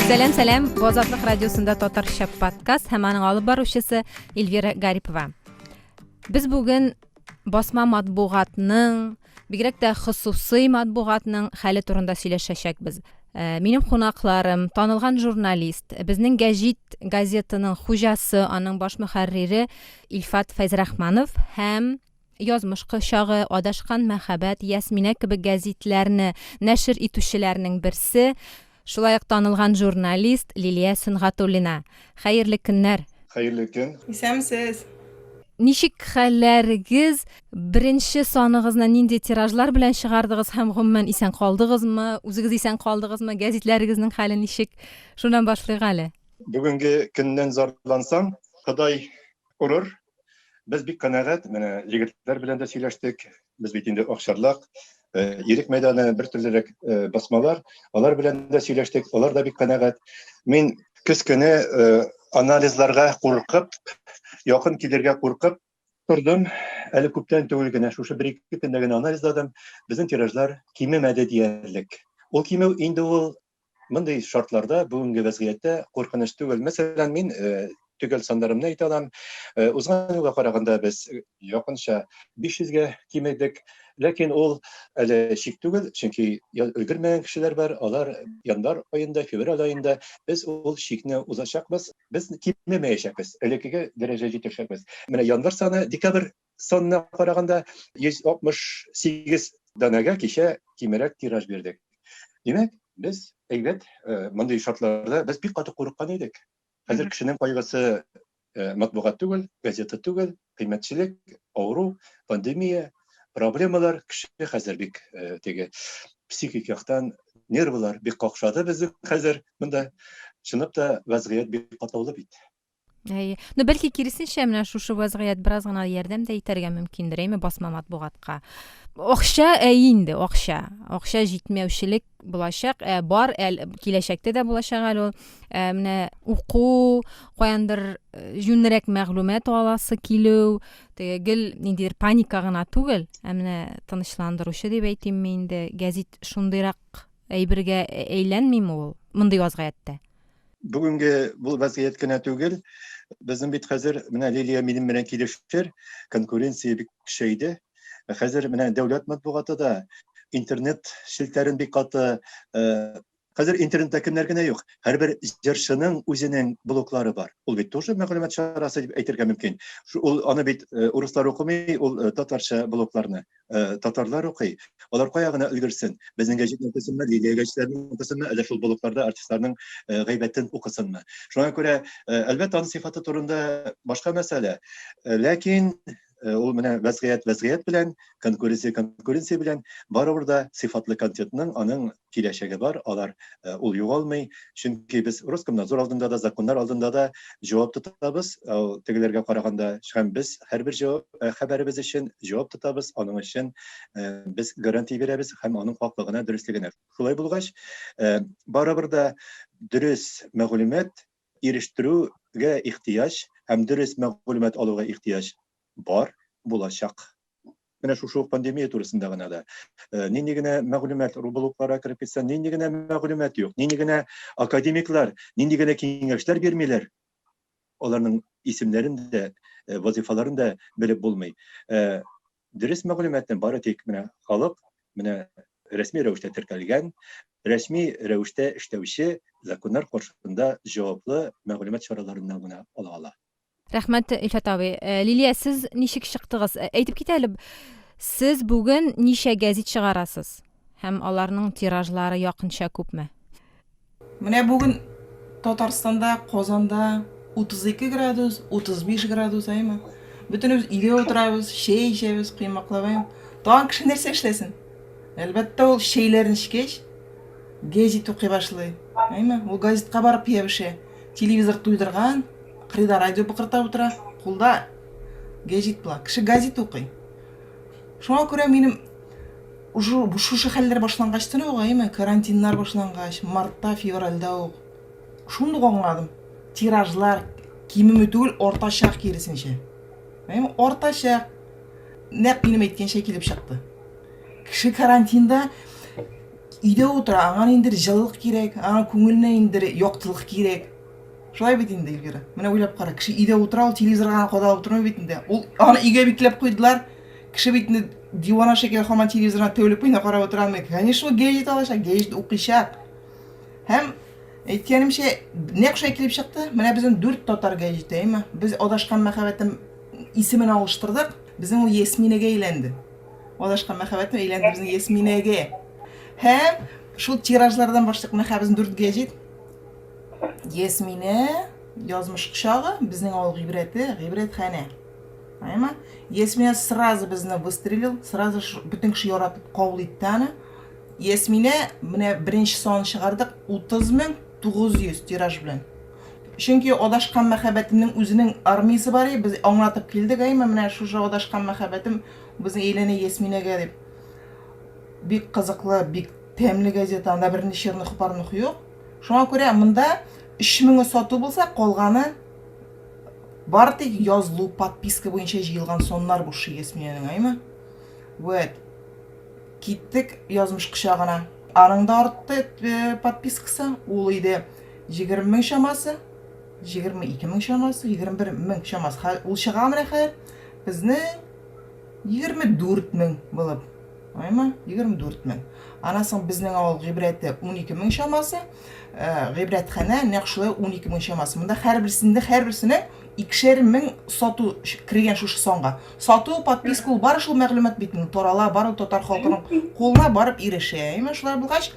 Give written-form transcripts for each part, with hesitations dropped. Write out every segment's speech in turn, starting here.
Сәлам, сәлам. Бу Азатлык радиосында татарча подкаст һәм аның алып баручысы Эльвира Гарипова. Без бүген басма матбугатның, бигрәк тә хосусый матбугатның хәле турында сөйләшәчәкбез. Э, минем кунакларым, танылган журналист, безнең гәҗит газетының хуҗасы, аның баш мөхәррире Илфат Фәйзрахманов һәм Язмыш кочагы, Адашкан мәхәббәт, Ясминә кебек гәзитләрне нәшер итүчеләрнең берсе, шулай ук танылган журналист Лилия Сөнгатуллина. Хәерле көннәр! Хәерле көн! Исәнмесез! Ничек хәлләрегез? Беренче саныгызны нинди тиражлар белән чыгардыгыз һәм гомумән исән калдыгызмы? Үзегез исән калдыгызмы? Гәзитләрегезнең хәле ничек? Шуннан башлыйк әле. Бүгенге көннән зарлансаң, Ходай орыр. Без бик канәгать, менә егетләр белән дә сөйләштек. Без бит инде Акчарлак, э, Ирек мәйданы бер төрлерәк э, басмалар, алар белән дә сөйләштек, алар да бик канәгать. Мин көз көне э, анализларга куркып, якын килергә куркып тордым. Әле күптән түгел генә, шушы бер-ике көндә генә анализладым. Безнең тиражлар кимемәде диярлек. Ул кимү инде ул Мондый шартларда, бүгенге вәзгыятьтә куркыныч түгел. Мәсәлән, мин э, төгәл саннарымны әйтә алам. Э, узган елга караганда без э, якынча 500гә кимедек. Ләкин ул әле чик түгел, чөнки өлгермәгән кешеләр бар, алар январь аенда, февраль аенда без ул чикне узачакбыз, без кимемәячәкбез, элеккеге дәрәҗәгә җитәчәкбез. Менә январь саны декабрь санына караганда 168 данәгә кичә кимерәк тираж бирдек. Димәк, без әйбәт, э, мондый шартларда без бик каты курыккан идек. Хәзер кешенең кайгысы э, матбугат түгел, газета түгел, кыйммәтчелек, авыру, пандемия, проблемалар кеше хәзер бик э, теге психик яктан нервылар бик какшады безнең хәзер монда. Чынлап та вәзгыять бик катлаулы бит. Әйе. Ну, бәлки киресенчә, менә шушы вазгыять бераз гына ярдәм дә итәргә мөмкиндер, әйме, басма матбугатка. Акча, әйе инде, акча. Акча җитмәүчелек булачак, ә бар, әл, киләчәктә дә булачак әле ул. Ә, менә уку, каяндыр э, җүнлерәк мәгълүмат аласы килү, теге гел ниндидер паника гына түгел, ә менә тынычландыручы дип әйтимме инде, гәзит шундыйрак әйбергә әйләнмиме ул мондый вазгыятьтә? Бүгенге бу вазгыять кенә түгел, безнең бит хәзер менә Лилия минем белән килешер, конкуренция бик көчәйде. Хәзер менә дәүләт матбугаты да интернет челтәрен бик каты э, Хәзер интернетта кемнәр генә юк. Һәрбер җырчының үзенең блоглары бар. Ул бит тоже мәгълүмат чарасы дип әйтергә мөмкин. Ул аны бит э, урыслар укымый, ул э, татарча блогларны. Э, татарлар укый. Алар кая гына өлгерсен? Безнең гәҗитне укысынмы, Лилия гәҗитләрен укысынмы, әллә шул блогларда артистларның э, гайбәтен укысынмы? Шуңа күрә, э, әлбәттә, аның сыйфаты турында башка мәсьәлә. Ләкин ул менә вәзгыять вәзгыять белән, конкуренция конкуренция белән барыбер дә сыйфатлы контентның аның киләчәге бар, алар э, ул югалмый, чөнки без Роскомнадзор алдында да, законнар алдында да җавап тотабыз, тегеләргә караганда һәм без һәрбер җавап э, хәбәребез өчен җавап тотабыз, аның өчен э, без гарантия бирәбез һәм аның хаклыгына, дөреслегенә. Шулай булгач, барыбер да дөрес мәгълүмат ирештерүгә ихтыяҗ һәм дөрес мәгълүмат алуга ихтыяҗ бар, булачак. Менә шушы ук пандемия турысында гына да. Э, нинди генә мәгълүмат рублукларга кереп китсә, нинди генә мәгълүмат юк, нинди генә академиклар, нинди генә киңәшләр бирмиләр. Аларның исемнәрен дә, э, вазифаларын да белеп булмый. Э, дөрес мәгълүматны бары тик менә халык, менә рәсми рәвештә теркәлгән, рәсми рәвештә эшләүче законнар каршында җаваплы мәгълүмат чараларыннан гына ала ала. Рәхмәт, Илфат абый. Э, Лилия, сез ничек чыктыгыз? Э, әйтеп кит әле, сез бүген ничә гәзит чыгарасыз? Һәм аларның тиражлары якынча күпме? Менә бүген Татарстанда, Казанда 32 градус, 35 градус, әйме? Бөтенебез өйдә утырабыз, чәй эчәбез, коймаклап, әйме? Тагын кеше нәрсә эшләсен? Әлбәттә, ул чәйләрен эчкәч, гәзит укый башлый. Әйме? Ул газетка барып ябешә. Телевизор туйдырган, кырыйда радио быкыртап утыра, кулда гәҗит була. Кеше газет укый. Шуңа күрә минем уже шушы хәлләр башлангач тын ук, әйме, карантиннар башлангач, мартта, февральдә ук шундук аңладым. Тиражлар кимеми түгел, артачак киресенчә. Әйме, артачак. Нәкъ минем әйткәнчә килеп чыкты. Кеше карантинда Өйдә утыра, аңа ниндидер җылылык кирәк, аңа күңеленә ниндидер яктылык кирәк. Шулай бит инде, Эльвира. Менә уйлап кара, кеше өйдә утыра, ул телевизорга гына кадалып тормый бит инде. Ул аны өйгә бикләп куйдылар. Кеше бит инде дивана шикелле һаман телевизорына тәүлек буена карап утыра алмый. Конечно, ул гәҗит алачак, гәҗит укыйчак. Һәм әйткәнемчә, нәкъ шулай килеп чыкты. Менә безнең дүрт татар гәҗите, әйме? Без Адашкан мәхәббәтем исемен алыштырдык. Безнең ул Ясминәгә әйләнде. Адашкан мәхәббәтем әйләнде безнең Ясминәгә. Һәм шул тиражлардан башлыйк. Менә хәзер безнең дүрт гәҗит. Ясминә, язмыш кочагы, безнең авыл гыйбрәте, гыйбрәтханә. Әйме? Ясминә сразу безне выстрелил, сразу бөтен кеше яратып кабул итте аны. Ясминә менә беренче санын чыгардык 30 мең 900 тираж белән. Чөнки адашкан мәхәббәтемнең үзенең армиясе бар иде, без аңлатып килдек, әйме, менә шушы адашкан мәхәббәтем безнең әйләнә Ясминәгә дип. Бик кызыклы, бик тәмле газета, анда бернинди чернух-парнух юк. Шуңа күрә монда 3000 сату булса, калганы бары тик язылу, подписка буенча җыелган саннар бу Ясминәнең, әйме? Вот. Киттек язмыш кочагына. Аның да артты э, подпискасы. Ул иде 20 мең чамасы, 22 мең чамасы, 21 мең чамасы. Ул чыга менә хәзер. Безнең 24 мең булып. Әйме? 24 мең. Аннан соң безнең авыл гыйбрәте 12 мең чамасы. Э, гыйбрәтханә нәкъ шулай 12 мең чамасы. Монда һәрберсендә һәрберсенең икешәр мең сату кергән шушы санга. Сату, подписка ул бары шул мәгълүмат бит инде тарала, бары татар халкының кулына барып ирешә. Әйме, шулай булгач,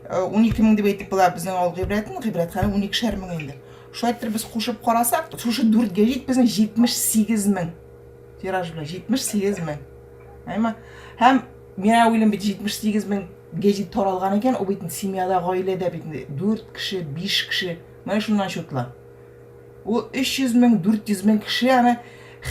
12 э, мең дип әйтеп була безнең авыл гыйбрәтен, гыйбрәтханә 12 мең инде. Шулай итеп без кушып карасак, шушы дүрт гәҗит безнең 78 мең тираж белән 78 мең. Әйме? Һәм мин уйлыйм бит 78 мең гәҗит таралган икән, ул бит семьяда, гаиләдә бит инде 4 кеше, 5 кеше. Менә шуннан чутла. Ул 300 мең, 400 мең кеше аны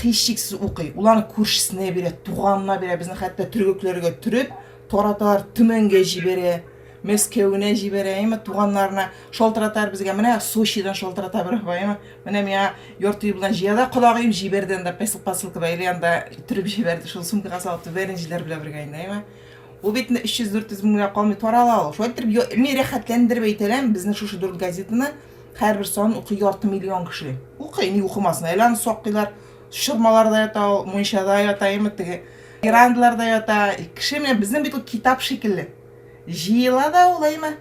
һичшиксез укый. Ул аны күршесенә бирә, туганына бирә, безне хәтта төргәкләргә төреп, тараталар, Төмәнгә җибәрә, Мәскәвенә җибәрә, әйме, туганнарына шалтыратар безгә. Менә Сочидан шалтырата бер апа, әйме. Менә миңа ярты юлдан җыя да колагыем җибәрде анда посылка или анда төреп җибәрде, шул сумкага салып бәренҗиләр белән бергә инде, әйме. Ул бит инде 300-400 меңгә калмый тарала ул. Шулай итеп, мин рәхәтләндереп әйтәләм, безнең шушы дүрт газетаны Һәрбер санын укый ярты миллион кеше. Укый, ни укымасын. Әле аны саклыйлар. Чормаларда ята ул, мунчада ята, әйме теге. Верандаларда ята. Кеше менә безнең бит ул китап шикелле. Җыела да ул, әйме.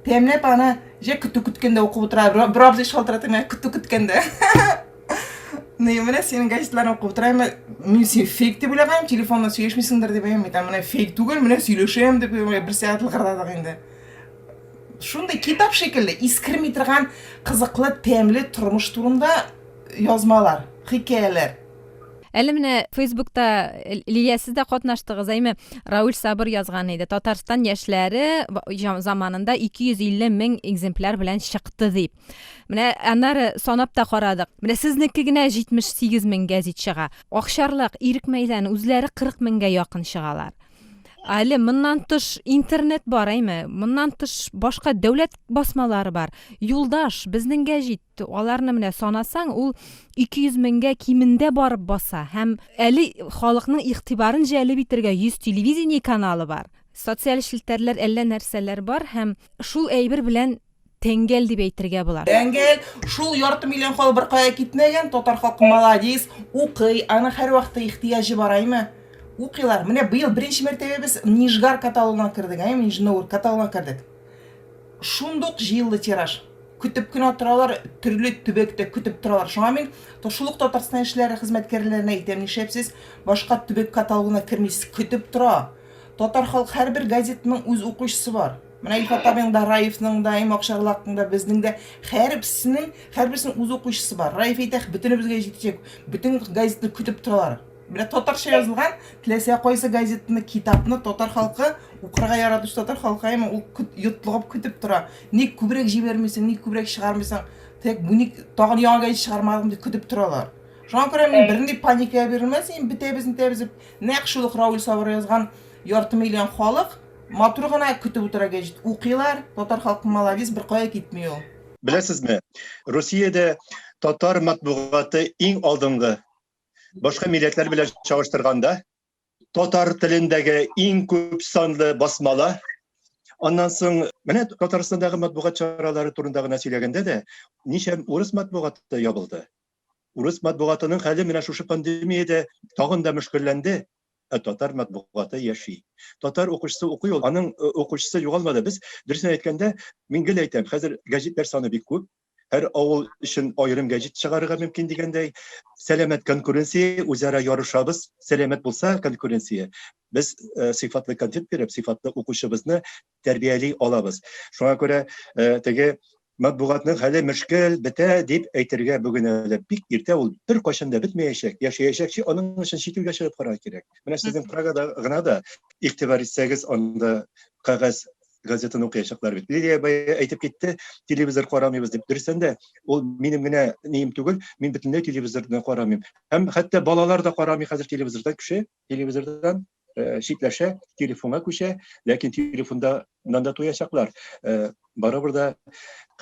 Тәмләп аны җә көтү көткәндә укып утыра. Бер абзый шалтырата менә көтү көткәндә. Не, менә синең газетларны укып утырам, мин син фейк дип уйлаганым, телефонда сөйләшмисеңдер дип әйтәм, менә фейк түгел, менә сөйләшәм дип бер сәгать лыгырдадык инде. Шундый китап шикелле, искерми торган кызыклы, тәмле тормыш турында язмалар, хикәяләр. Әле менә Фейсбукта э, Лилия сез дә катнаштыгыз, әйме? Рауль Сабыр язган иде. Татарстан яшьләре заманында 250 мең экземпляр белән чыкты дип. Менә аннары санап та карадык. Менә сезнеке генә 78 мең гәзит чыга. Акчарлак, Ирек мәйданы үзләре 40 меңгә якын чыгалар. Әле моннан тыш интернет бар, әйме? Моннан тыш башка дәүләт басмалары бар. Юлдаш, безнең гәҗит, аларны менә санасаң, ул 200 меңгә кимендә барып баса. Һәм әле халыкның игътибарын җәлеп итергә 100 телевидение каналы бар. Социаль челтәрләр әллә нәрсәләр бар һәм шул әйбер белән Тәңгәл дип әйтергә була. Тәңгәл, шул ярты миллион халык беркая китмәгән, татар халкы молодец, укый, аның һәрвакытта ихтыяҗы бар, әйме? Укыйлар. Менә быел беренче мәртәбә без Нижгар каталогына кердек, әйме, Нижногород каталогына кердек. Шундук җыелды тираж. Көтеп кенә торалар, төрле төбәктә көтеп торалар. Шуңа мин шул ук Татарстан эшләре хезмәткәрләренә әйтәм, нишләп сез башка төбәк каталогына кермисез? Көтеп тора. Татар халкы һәрбер газетаның үз укучысы бар. Менә Илфат абыйның да, Раифның да, Им Акчарлакның да, безнең дә һәрберсенең, һәрберсенең үз укучысы бар. Раиф әйтә, бөтенебезгә җитәчәк, бөтен газетны көтеп торалар. Менә татарча язылган теләсә кайсы газетны, китапны татар халкы укырга яратучы татар халкы әйме ул йотлыгып көтеп тора. Ник күбрәк җибәрмисең, ник күбрәк чыгармыйсың? Тек бу ник тагын яңа газет чыгармадың дип көтеп торалар. Шуңа күрә мин бернинди паникага бирелмәс, бетәбез, нитәбез дип. Нәкъ шул ук Рауль Сабыр язган ярты миллион халык Матур гына көтеп утыра гәҗит. Укыйлар, татар халкы молодец, бер кая китми ул. Беләсезме, Русиядә татар матбугаты иң алдынгы. Башка милләтләр белән чагыштырганда, татар телендәге иң күп санлы басмалар. Аннан соң менә Татарстандагы матбугат чаралары турында гына сөйләгәндә дә, ничә урыс матбугаты ябылды. Урыс матбугатының хәле менә шушы пандемиядә тагын да мөшкелләнде. Ә татар матбугаты яши. Татар укучысы укый ул, аның э, укучысы югалмады. Без дөресен әйткәндә, мин гел әйтәм, хәзер гәҗитләр саны бик күп. Һәр авыл өчен аерым гәҗит чыгарырга мөмкин дигәндәй, сәламәт конкуренция, үзара ярышабыз, сәламәт булса конкуренция, без э, сыйфатлы контент биреп, сыйфатлы укучыбызны тәрбияли алабыз. Шуңа күрә э, теге матбугатның хәле мөшкел, бетә дип әйтергә бүген әле бик иртә, ул беркайчан да бетмәячәк, яшәячәк. Аның өчен чит илгә чыгып карарга кирәк. Менә сезнең Прагада гына да игътибар итсәгез, анда кәгазь газетаны укыячаклар бит. Лилия бая әйтеп китте, телевизор карамыйбыз дип. Дөрестән дә, ул минем генә нием түгел, мин бөтенләй телевизорны карамыйм. Һәм хәтта балалар да карамый хәзер телевизордан, кеше телевизордан э, читләшә, телефонга күчә, ләкин телефонда да туячаклар. Э, барыбер да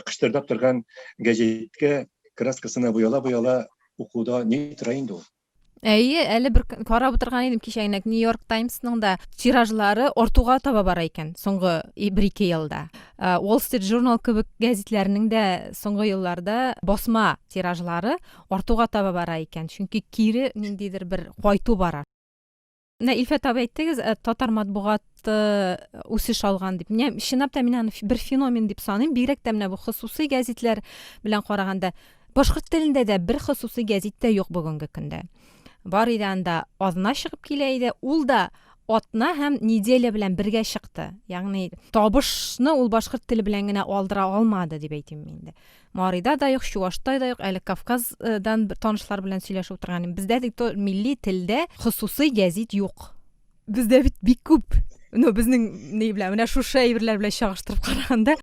кыштырдап торган гәҗиткә краскасына буяла-буяла укуда ни тора инде ул. Әйе, әле бер карап утырган идем кичә генә New York Timesның да тиражлары артуга таба бара икән соңгы бер-ике елда. Э, Wall Street Journal кебек гәзитләрнең дә соңгы елларда басма тиражлары артуга таба бара икән. Чөнки кире ниндидер бер кайту бара. Менә Илфәт абый әйттегез, э, татар матбугаты э, үсеш алган дип. Менә чынлап та мин аны бер феномен дип саныйм. Бигрәк тә менә бу хосусый гәзитләр белән караганда башкорт телендә дә бер хосусый гәзит тә юк бүгенге көндә. Бар иде анда азна чыгып килә иде. Ул да атна һәм неделя белән бергә чыкты. Ягъни табышны ул башкорт теле белән генә алдыра алмады дип әйтим инде. Марида да юк, Чуашта да юк, әле Кавказдан танышлар белән сөйләшеп утырган идем. Бездә бит милли телдә хосусый гәзит юк. Бездә бит бик күп. Ну, безнең ни белән, менә шушы әйберләр белән чагыштырып караганда.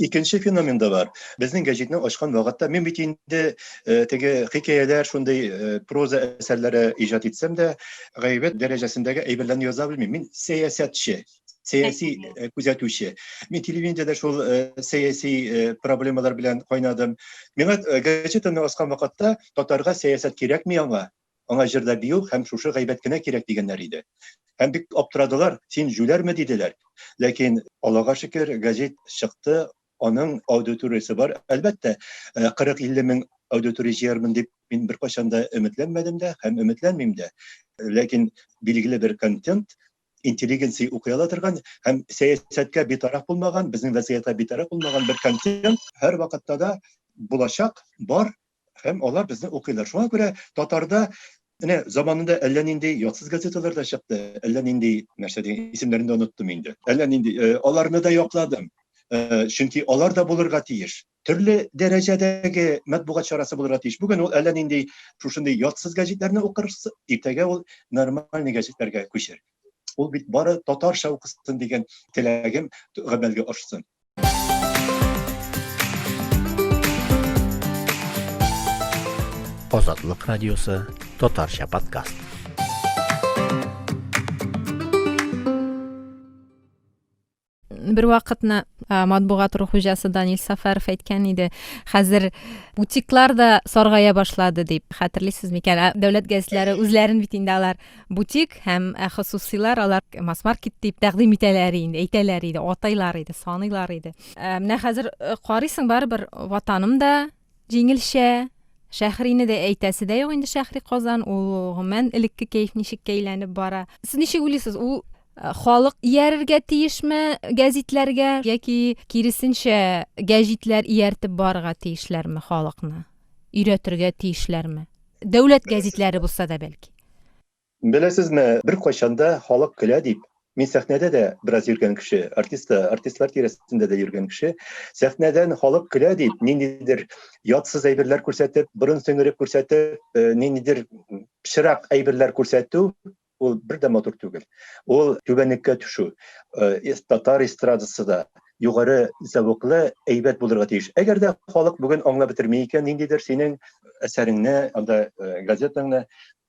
Икенче феномен да бар. Безнең гәҗитне ачкан вакытта мин бит инде э, теге хикәяләр, шундый э, проза әсәрләре иҗат итсәм дә, гайбәт дәрәҗәсендәге әйберләрне яза белмим. Мин сәясәтче. Сәяси э, күзәтүче. Мин телевидениедә шул э, сәяси э, проблемалар белән кайнадым. Миңа газетаны аскан вакытта татарга сәясәт кирәкми аңа. Аңа җырда бию һәм шушы гайбәт кенә кирәк дигәннәр иде. Һәм бик аптырадылар, син җүләрме диделәр. Ләкин Аллага шөкер, газет чыкты, аның аудиториясе бар. Әлбәттә, 40-50 мең аудитория җыярмын дип мин беркайчан да өметләнмәдем дә һәм өметләнмим дә. Ләкин билгеле бер контент интеллигенция укый ала торган һәм сәясәткә битараф булмаган, безнең вазгыятькә битараф булмаган бер контент һәр вакытта да булачак, бар һәм алар безне укыйлар. Шуңа күрә татарда менә заманында әллә нинди ятсыз газеталар да чыкты, әллә нинди нәрсә дигән исемнәрен дә оныттым инде. Әллә нинди э, аларны да якладым. Э, чөнки алар да булырга тиеш. Төрле дәрәҗәдәге матбугат чарасы булырга тиеш. Бүген ул әллә нинди шушындый ятсыз гәҗитләрне укыр, иртәгә ул нормальный гәҗитләргә күчер. Ул бит бары татарча укысын дигән теләгем гамәлгә ашсын. Азатлык радиосы татарча подкаст. Бер вакытны матбугат хуҗасы Данил Сафаров әйткән иде, хәзер бутиклар да саргая башлады дип. Хәтерлисез микән? Дәүләт гәзитләре үзләрен бит инде алар бутик һәм хосусыйлар алар масс-маркет дип тәкъдим итәләр инде, әйтәләр иде, атайлар иде, саныйлар иде. Менә хәзер э, карыйсың барыбер Ватаным да Җиңелчә, Шәһрине дә әйтәсе дә юк инде Шәһри Казан, ул гомумән элекке кәеф ничеккә әйләнеп бара. Сез ничек уйлыйсыз, ул э, халык иярергә тиешме гәзитләргә яки киресенчә гәҗитләр ияртеп барырга тиешләрме халыкны? Өйрәтергә тиешләрме? Дәүләт гәзитләре булса да бәлки. Беләсезме, беркайчан да халык көлә дип, мин сәхнәдә дә бераз йөргән кеше, артист та, артистлар тирәсендә дә йөргән кеше, сәхнәдән халык көлә дип, ниндидер ятсыз әйберләр күрсәтеп, борын сеңереп күрсәтеп, э, ниндидер пычрак әйберләр күрсәтү, ул бер дә матур түгел. Ул түбәнлеккә төшү. Э, татар эстрадасы да югары зәвыклы, әйбәт булырга тиеш. Әгәр дә халык бүген аңлап бетерми икән, ниндидер синең әсәреңне, анда э, газетаңны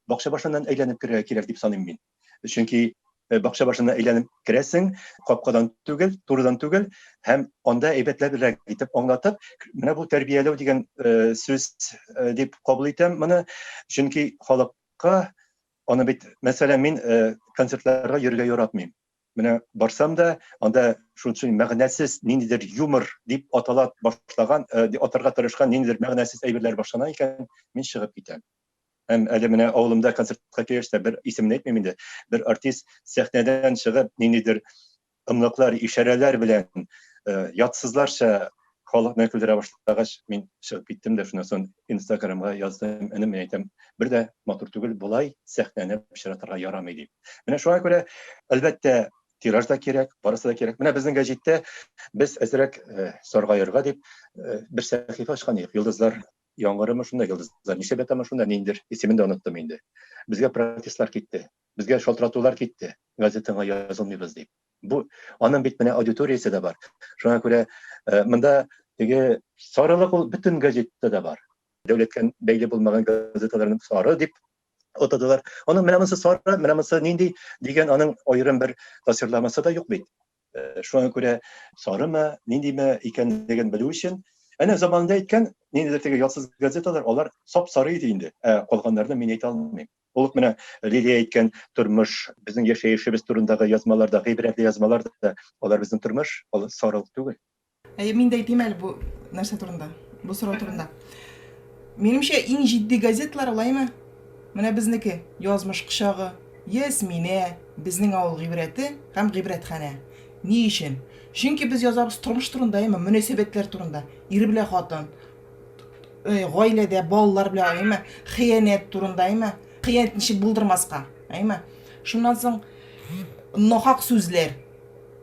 бакча башыннан әйләнеп керергә кирәк дип саныйм мин. Чөнки э, бакча башына әйләнеп керәсең, капкадан түгел, турыдан түгел, һәм анда әйбәтләбрәк итеп аңлатып, менә бу тәрбияләү дигән э, сүз э, дип кабул итәм моны, чөнки халыкка аны бит, мәсәлән, мин концертларга йөрергә яратмыйм. Менә барсам да, анда шунча мәгънәсез ниндидер юмор дип атала башлаган, э, атарга тырышкан ниндидер мәгънәсез әйберләр башлана икән, мин чыгып китәм. Һәм әле менә авылымда концертка килгәч тә бер исемен әйтмим инде, бер артист сәхнәдән чыгып ниндидер ымлыклар, ишарәләр белән э, ятсызларча халыкны көлдерә башлагач, мин чыгып киттем дә, шуннан соң Инстаграмга яздым, энем, мин әйтәм, бер дә матур түгел, болай сәхнәне пычратырга ярамый дип. Менә шуңа күрә, әлбәттә, тираж да кирәк, барысы да кирәк. Менә безнең гәҗиттә без әзрәк э, саргаерга дип э, бер сәхифә ачкан идек. Йолдызлар яңгырымы шунда, йолдызлар нишләп ятамы шунда, ниндидер исемен дә оныттым инде. Безгә протестлар китте. Безгә шалтыратулар китте, газетаңа язылмыйбыз дип. Бу аның бит менә аудиториясе дә бар. Шуңа күрә э, монда теге сарылык ул бөтен газетта да бар. Дәүләткә бәйле булмаган газеталарны сары дип атадылар. Аның менә монысы сары, менә монысы нинди дигән аның аерым бер тасвирламасы да юк бит. Э, шуңа күрә сарымы, ниндиме икәнлеген белү өчен әнә заманында әйткән ниндидер теге ялсыз газеталар, алар сап-сары иде инде. Ә калганнарны мин әйтә алмыйм. Ул ук менә Лилия әйткән тормыш, безнең яшәешебез турындагы язмалар да, гыйбрәтле язмалар да, алар безнең тормыш, ал сарылык түгел. Әйе, мин дә әйтим әле бу нәрсә турында, бу сорау турында. Минемчә, иң җитди газеталар алаймы? Менә безнеке, Язмыш кочагы, Ясминә, Безнең авыл гыйбрәте һәм Гыйбрәтханә. Ни өчен? Чөнки без язабыз тормыш турында, әйме, мөнәсәбәтләр турында. Ир белән хатын, Э, гаиләдә балалар белән әйме хыянәт турында әйме хыянәт ничек булдырмаска әйме шуннан соң нахак сүзләр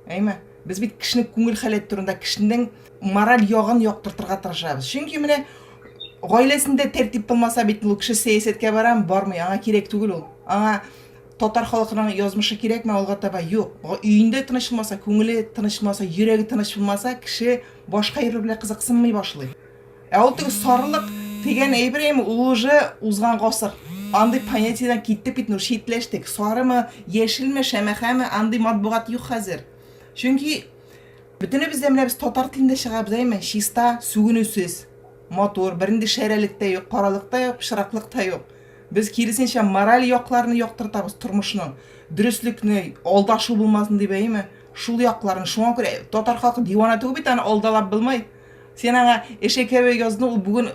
әйме без бит кешенең күңел халәте турында кешенең мораль ягын яктыртырга тырышабыз чөнки менә гаиләсендә тәртип булмаса бит ул кеше сәясәткә барамы бармый аңа кирәк түгел ул аңа татар халкының язмышы кирәкме алга таба юк өендә тыныч булмаса күңеле тыныч булмаса йөрәге тыныч булмаса кеше башка әйбер белән кызыксынмый башлый Ә ул теге сарылык дигән әйбер эми, ул уже узган гасыр. Андый понятиедән киттек бит, ну читләштек. Сарымы, яшелме, шәмәхәме, андый матбугат юк хәзер. Чөнки бөтенебез дә менә без татар телендә чыгабыз, әйме, чиста, сүгенүсез, матур, бернинди шәрәлек тә юк, каралык та юк, пычраклык та юк. Без киресенчә мораль якларны яктыртабыз тормышның, дөреслекне, алдашу булмасын дип, әйме, шул якларын. Шуңа күрә татар халкы дивана түгел бит, аны алдалап булмый. Син аңа эшәкәве яздың, ул бүген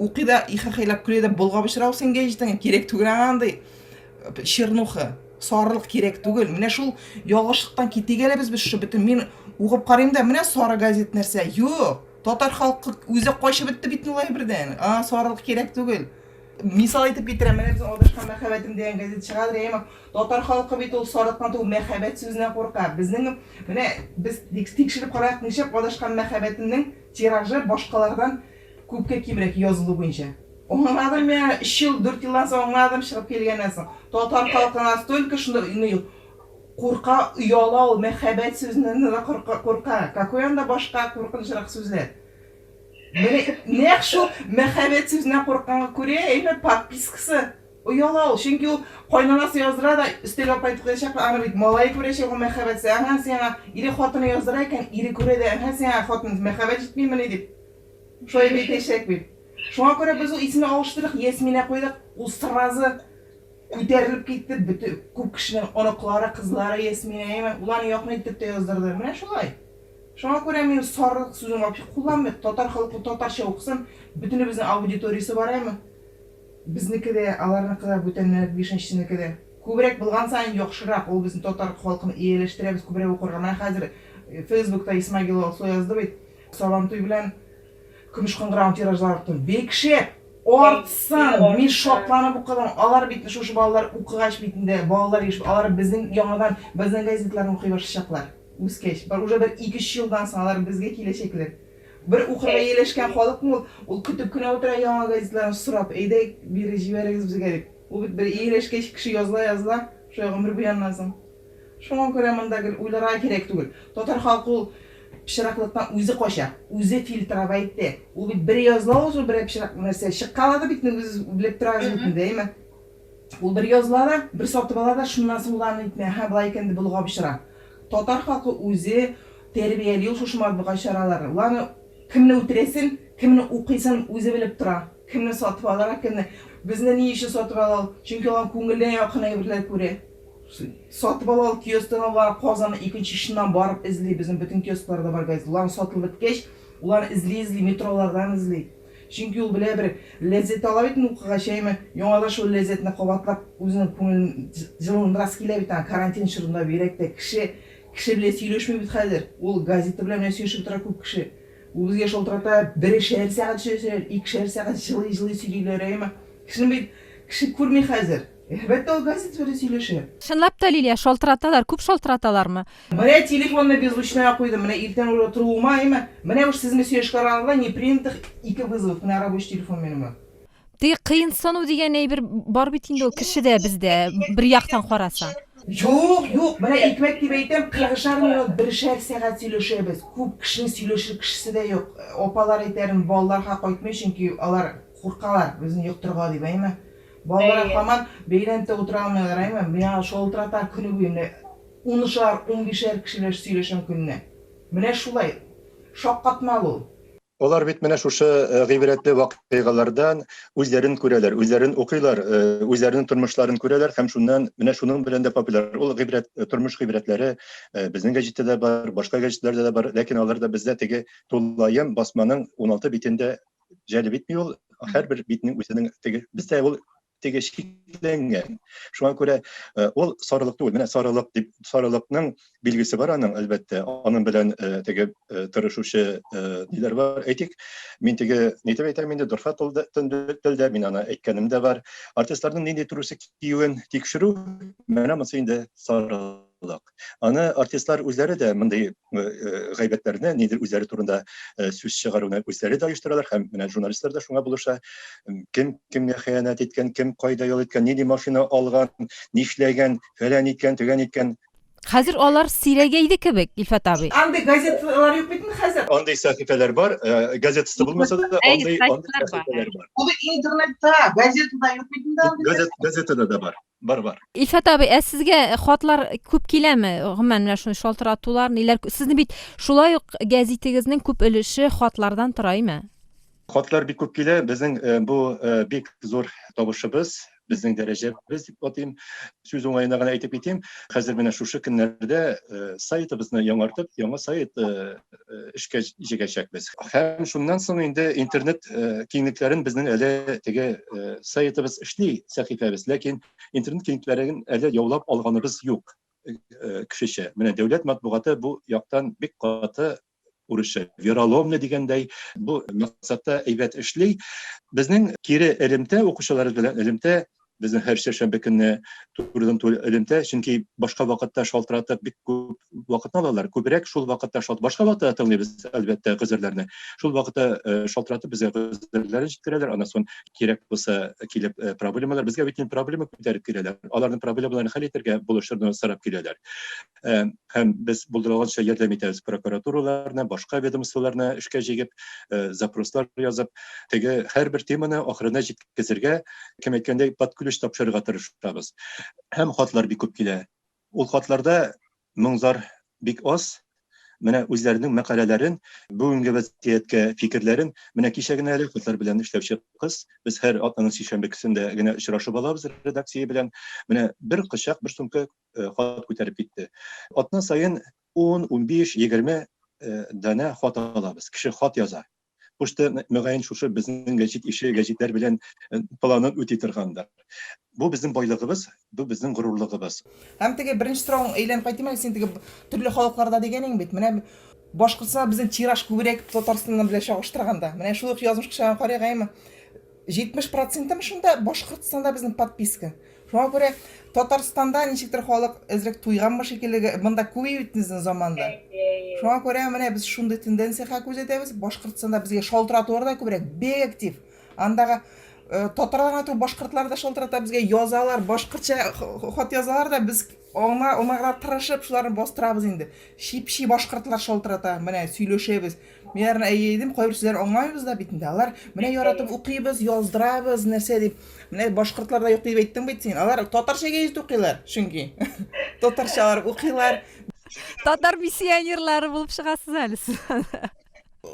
укый да ихахайлап көлә дә болгап очыра ул син гәҗитеңә. Кирәк түгел аңа андый чернуха, сарылык кирәк түгел. Менә шул ялгышлыктан китик әле без без шушы бөтен. Мин укып карыйм да, менә сары газет нәрсә. Юк, татар халкы үзе качып бетте бит ул әйбердән. Аңа сарылык кирәк түгел. Мисал итеп китерәм, менә безнең Адашкан мәхәббәтем дигән газет чыгадыр, әйеме? Татар халкы бит ул сарыктан түгел, мәхәббәт сүзеннән курка. Безнең менә без тикшереп карадык, нишләп Адашкан мәхәббәтемнең тиражы башкалардан күпкә кимрәк язылу буенча. Аңладым мин аны, өч ел, дүрт елдан соң аңладым, чыгып килгәннән соң. Татар халкы настолько шундый курка, ояла ул, мәхәббәт сүзеннән дә курка. Какой анда башка куркынычрак сүзләр? Менә нәкъ шул мәхәббәт сүзеннән курыкканга күрә, әйме, подпискасы ояла ул. Чөнки ул кайнанасы яздыра да, өстәлгә алып кайтып куячак, аны бит малае күрәчәк, ул мәхәббәт. Әһә, сиңа или хатыны яздыра икән, ире күрә дә, әһә, сиңа хатын мәхәббәт җитмимени дип. Шулай дип әйтәчәк бит. Шуңа күрә без ул исемне алыштырдык, Ясминә куйдык. Ул сразу күтәрелеп китте, бөтен күп кешенең оныклары, кызлары Ясминә, әйме, ул аны якын итеп тә яздырды. Менә шулай. Шуңа күрә мин сарык сүзен вообще кулланмыйк. Татар халкы татарча укысын. Бөтенебезнең аудиториясе бар әме. Безнеке дә, аларныкы да, бүтәннәр, бишенчесенеке дә. Күбрәк булган саен яхшырак. Ул безнең татар халкын ияләштерәбез күбрәк укырга. Менә хәзер Фейсбукта Исмагилова Алсу язды бит. Сабантуй белән Көмеш кыңгырауның тиражлары артты. Бик шәп! Артсын! Мин шатланып укыдым. Алар бит шушы балалар укыгач бит инде, балалар еш, алар безнең яңадан безнең газетларны укый башлаячаклар. Үскәч, бер уже бер ике-өч елдан соң алар безгә киләчәкләр. Бер укырга ияләшкән халыкмы ул, ул көтеп кенә утыра яңа газетларны сорап, әйдә, бире җибәрегез безгә дип. Ул бит бер ияләшкәч, кеше языла-языла, шулай гомер буе аннан соң. Шуңа күрә монда гел уйларга кирәк түгел. Татар халкы ул пычраклыктан үзе кача, үзе фильтровать итә. Ул бит бер языла ул шул берәр пычрак нәрсә, чыккалады бит, үзегез белеп торасыз бит инде, әйеме? Ул бер языла да, бер сатып ала да, шуннан соң ул аны итми, әһә, болай икән дип болгап очыра. Татар халкы үзе тәрбияли ул шушы матбугат чараларын. Ул аны кемне үтерәсен, кемне укыйсын үзе белеп тора. Кемне сатып алырга, кемне. Безне ни өчен сатып ала ул? Чөнки ул аның күңеленә якын әйберләр күрә. Сатып ала ул киосктан алар Казанның икенче очыннан барып эзли, безнең бөтен киоскларда бар газета. Уларны сатылып беткәч, уларны эзли-эзли, метролардан эзли. Чөнки ул белә бер ләззәт ала бит инде укыгач, әйме? Яңадан шул ләззәтне кабатлап, үзенең күңелен җылындырасы килә бит аңа. Карантин чорында бигрәк тә кеше кеше белән сөйләшми бит хәзер. Ул газета белән менә сөйләшеп утыра күп кеше. Ул безгә шалтырата, берешәр сәгать сөйләшәләр, икешәр сәгать җылый-җылый сөйлиләр, әйме? Кешене бит кеше күрми хәзер. Әлбәттә, ул газета белән сөйләшә. Чынлап та, Лилия, шалтыраталар, күп шалтыраталармы? Менә телефонны беззвучныйга куйдым, менә иртән уже торуыма, әйме, менә уж сезне сөйләшкән арада не принятых ике вызовов, менә рабочий телефон минем. Теге кыенсыну дигән әйбер бар бит инде ул кешедә бездә, бер яктан карасаң. Юк, юк, менә икмәк дип әйтәм, кырыгышар минут, берешәр сәгать сөйләшәбез. Күп кешенең сөйләшер кешесе дә юк. Апалар әйтәрем, балаларга кайтмый, чөнки алар куркалар безне йоктырырга дип, әйме. Балалар һаман бәйләнеп тә утыра алмыйлар, әйме? Миңа шалтырата көне буе менә унышар, унбишәр кеше белән сөйләшәм көненә. Менә шулай. Шаккатмалы ул. Алар бит менә шушы э, гыйбрәтле вакыйгалардан үзләрен күрәләр, үзләрен укыйлар, э, үзләренең тормышларын күрәләр һәм шуннан менә шуның белән дә популяр. Ул гыйбрәт э, тормыш гыйбрәтләре безнең гәҗиттә дә бар, башка гәҗитләрдә дә бар, ләкин алар да бездә теге тулаем басманың 16 битендә җәлеп итми ул, һәрбер битнең үзенең теге бездә ул теге чикләнгән. Шуңа күрә э, ул сарылык түгел. Менә сарылык дип сарылыкның билгесе бар аның, әлбәттә. Аның белән э, теге э, тырышучы ниләр бар. Әйтик, мин теге ни дип әйтәм инде, дорфа телдә мин аны әйткәнем дә бар. Артистларның нинди трусы киюен тикшерү, менә монысы инде сарылык. Аны артистлар үзләре дә мондый э, э, гайбәтләрне, нидер үзләре турында э, сүз чыгаруны үзләре дә оештыралар һәм менә журналистлар да шуңа булыша. Кем кемгә хыянәт иткән, кем кайда ял иткән, нинди машина алган, нишләгән, фәлән иткән, төгән иткән. Хәзер алар сирәгәйде кебек, Илфат абый. Андый газеталар юк бит инде хәзер. Андый сәхифәләр бар, газетасы булмаса да, андый сәхифәләр бар. Ул интернетта, газетада юк бит инде андый. Газетада да бар. Бар, бар. Илфат абый, ә сезгә хатлар күп киләме? Гомумән, менә шуны шалтыратулар, ниләр? Сезне бит шулай ук гәзитегезнең күп өлеше хатлардан тора, әйме? Хатлар бик күп килә. Безнең э, бу э, бик зур табышыбыз, безнең дәрәҗәбез дип атыйм. Сүз уңаена гына әйтеп китим. Хәзер менә шушы көннәрдә э, сайтыбызны яңартып, яңа сайт эшкә җигәчәкбез. Һәм шуннан соң инде интернет э, киңлекләрен безнең әле теге э, сайтыбыз эшли, сәхифәбез, ләкин интернет киңлекләрен әле яулап алганыбыз юк э, кешечә. Менә дәүләт матбугаты бу яктан бик каты урысча вероломно дигәндәй бу максатта әйбәт эшли. Безнең кире элемтә укучыларыбыз белән элемтә Безнең һәр чәршәмбе көнне турыдан-туры элемтә, чөнки башка вакытта шалтыратып бик күп вакытны алалар. Күбрәк шул вакытта шалт башка вакытта тыңлыйбыз, әлбәттә, гозерләрне. Шул вакытта э, шалтыратып безгә гозерләрен җиткерәләр. Аннан соң кирәк булса килеп э, проблемалар, безгә бит инде проблема күтәреп киләләр. Аларның проблемаларын хәл итәргә булышырны сорап киләләр. Э, һәм без булдырылганча ярдәм итәбез прокуратураларны, башка ведомстволарны эшкә җигеп, запрослар язып, теге һәрбер теманы ахырына җиткезергә, кем әйткәндәй, под ключ тапшырырга тырышабыз. Һәм хатлар бик күп килә. Ул хатларда моң-зар бик аз. Менә үзләренең мәкаләләрен, бүгенге вазгыятькә фикерләрен, менә кичә генә әле хатлар белән эшләүче кыз, без һәр атнаның сишәмбесендә генә очрашып алабыз редакция белән. Менә бер кочак, бер сумка э, хат күтәреп китте. Атна саен 10, 15, 20 данә хат алабыз. Кеше хат яза. Почта мөгаен шушы безнең гәҗит ише гәҗитләр белән э, планын үти торгандыр. Бу безнең байлыгыбыз, бу безнең горурлыгыбыз. Һәм теге беренче соравың әйләнеп кайтыйм әле, син теге төрле халыкларда дигәнең бит. Менә Башкортстанда безнең тираж күбрәк Татарстаннан белән чагыштырганда. Менә шул ук язмыш кочагын карыйк, әйеме? 70 процентымы шунда Башкортстанда безнең подписка. Шуңа күрә Татарстанда ничектер халык әзрәк туйганмы шикелле, монда күбәй бит безнең заманда. Шуңа күрә менә без шундый тенденциягә күзәтәбез. Башкортстанда безгә шалтыратулар да күбрәк, бик актив. Андагы э, татарлар гына түгел, башкортлар да шалтырата безгә, язалар, башкортча хат язалар да, без аңа аңа тырышып шуларны бастырабыз инде. Чип-чи башкортлар шалтырата, менә сөйләшәбез. Мин аларны әйе дим, кайбер сүзләрен аңламыйбыз да бит инде. Алар менә яратып укыйбыз, яздырабыз, нәрсә дип. Менә башкортлар да юк дип әйттең бит син. Алар татарча гәзит укыйлар, чөнки. Татарчалар укыйлар. Татар миссионерлары булып чыгасыз әле сез.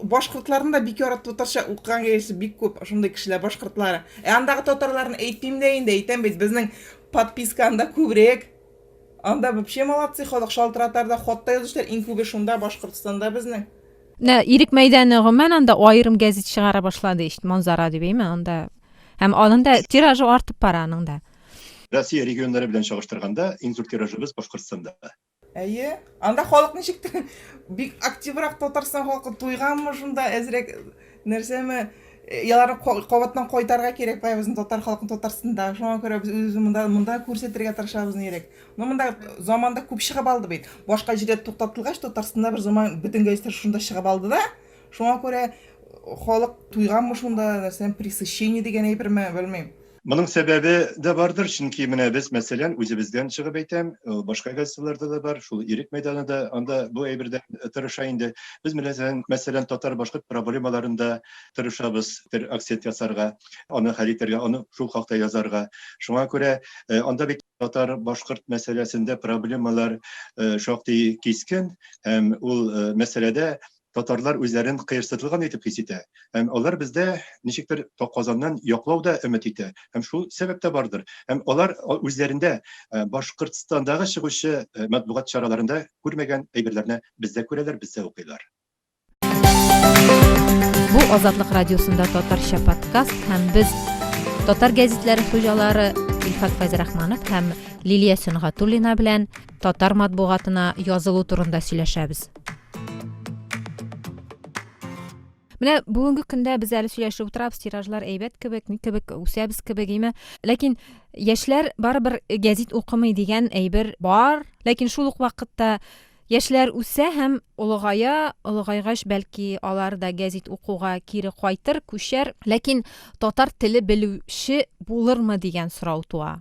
Башкортларны да бик яратып татарча укыган кешесе бик күп, шундый кешеләр башкортлары. Ә андагы татарларны әйтмим дә инде, әйтәм бит, безнең подписка анда күбрәк. Анда вообще молодцы, халык шалтыратар да, хат та язучылар иң күбе шунда, Башкортстанда безнең. Менә Ирек мәйданы гомумән анда аерым гәзит чыгара башлады ич, Манзара дип, әйме, анда. Һәм аның да тиражы артып бара аның да. Россия регионнары белән чагыштырганда, иң зур тиражыбыз Башкортстанда. Әйе. Анда халык ничектер бик активрак Татарстан халкы туйганмы шунда әзрәк нәрсәме яларны кабаттан кайтарга кирәк бай безнең татар халкын Татарстанда. Шуңа күрә без үзебезне монда монда күрсәтергә тырышабыз нирәк. Но монда заманда күп чыгып алды бит. Башка җирдә туктатылгач, Татарстанда бер заман бөтен гәзитләр шунда чыгып алды да. Шуңа күрә халык туйганмы шунда, нәрсә, пресыщение дигән әйберме, белмим. Моның сәбәбе дә бардыр, чөнки менә без, мәсәлән, үзебездән чыгып әйтәм, э, башка газеталарда да бар, шул Ирек мәйданы да анда бу әйбердә тырыша инде. Без мәсәлән, мәсәлән, татар-башкорт проблемаларында тырышабыз бер акцент ясарга, аны хәл итәргә, аны шул хакта язарга. Шуңа күрә э, анда бит татар-башкорт мәсьәләсендә проблемалар э, шактый кискен һәм ул мәсьәләдә татарлар үзләрен кыерсытылган итеп хис итә. Һәм алар бездә ничектер Казаннан яклау да өмет итә. Һәм шул сәбәп тә бардыр. Һәм алар үзләрендә э, Башкортстандагы чыгучы э, матбугат чараларында күрмәгән әйберләрне бездә күрәләр, бездә укыйлар. Бу Азатлык радиосында татарча подкаст һәм без татар гәзитләре хуҗалары Илфат Фәйзрахманов һәм Лилия Сөнгатуллина белән татар матбугатына язылу турында сөйләшәбез. Менә бүгенге көндә без әле сөйләшеп утырабыз, тиражлар әйбәт кебек, ни кебек, үсәбез кебек, име. Ләкин яшьләр барыбер гәзит укымый дигән әйбер бар. Ләкин шул ук вакытта яшьләр үсә һәм олыгая, олыгайгач, бәлки алар да гәзит укуга кире кайтыр, күчәр. Ләкин татар теле белүче булырмы дигән сорау туа.